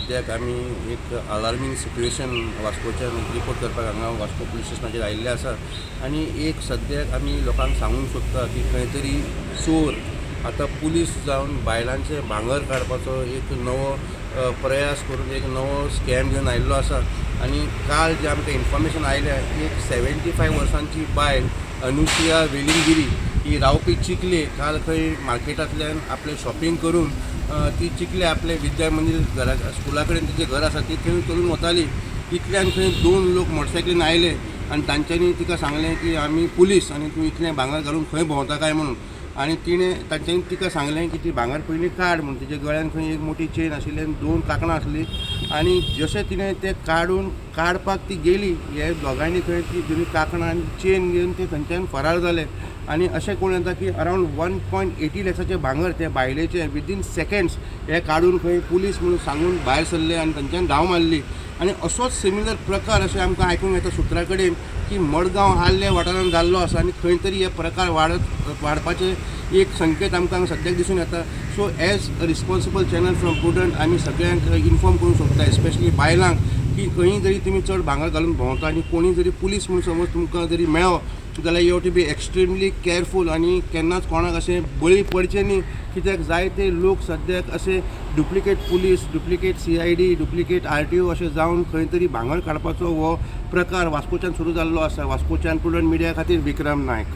सद्याक आमी एक अलार्मींग सिट्युएशन वास्कोच्यान रिपोर्ट करपाक हांगा वास्को पुलीस स्टेशनाचेर आयिल्ले आसा. आनी एक सद्याक आमी लोकांक सांगूंक सोदता की खंय तरी चोर आतां पुलीस जावन बायलांचें भांगर काडपाचो एक नवो प्रयास करून एक नवो स्कॅम घेवन आयिल्लो आसा. आनी काल जें आमकां इन्फॉर्मेशन आयलें, एक 75 वर्सांची बायल अनुसुया वेलिंगिरी ही रावपी चिखले, काल खंय मार्केटांतल्यान आपलें शॉपिंग करून ती चिखले आपले विद्या मंदीर घरा स्कुला कडेन तिचें घर आसा, ती थंय चलून वताली. इतल्यान खंय दोन लोक मोटरसायकलीन आयले आनी तांच्यांनी तिका सांगलें की आमी पुलीस आनी तूं इतलें भांगर घालून खंय भोंवता काय म्हणून. आनी तिणें तांच्यांनी तिका सांगलें की ती भांगर पयलीं काड म्हणून. तिच्या गळ्यान खंय एक मोटी चेन आशिल्ली आनी दोन कांकणां आसलीं. आनी जशें तिणें तें काडून काडपाक ती गेली, हे दोगांयनी खंय ती दोनी कांकणां आनी चेन घेवन ते थंयच्यान फरार जाले. आनी अशें कळून येता की अरावंड 1.80 लॅक्साचें भांगर ते बायलेचें विदीन सेकंड्स हे काडून खंय पुलीस म्हणून सांगून भायर सरले आनी थंयच्यान धांव मारली. आनी असोच सिमिलर प्रकार अशें आमकां आयकूंक येता सुत्रा कडेन की मडगांव आर्ले वाठारांत जाल्लो आसा. आनी खंय तरी हे प्रकार वाडत वाडपाचे एक संकेत आमकां सद्याक दिसून येता. So as a responsible channel from Prudent, आमी सगळ्यांक इन्फॉर्म करूंक सोदता, एस्पेशली बायलांक, की खंयी जरी तुमी चड भांगर घालून भोंवता आनी कोणी जरी पुलीस म्हणून समज तुमकां जरी मेळ्ळो जाल्यार you have to be extremely careful आनी केन्नाच कोणाक अशें बळी पडचें न्ही, कित्याक जायते लोक सद्याक अशे duplicate police, duplicate CID, duplicate RTO अशें जावन खंय तरी भांगर काडपाचो हो प्रकार वास्कोच्यान सुरू जाल्लो आसा. वास्कोच्यान प्रुडंट मिडिया खातीर विक्रम नायक.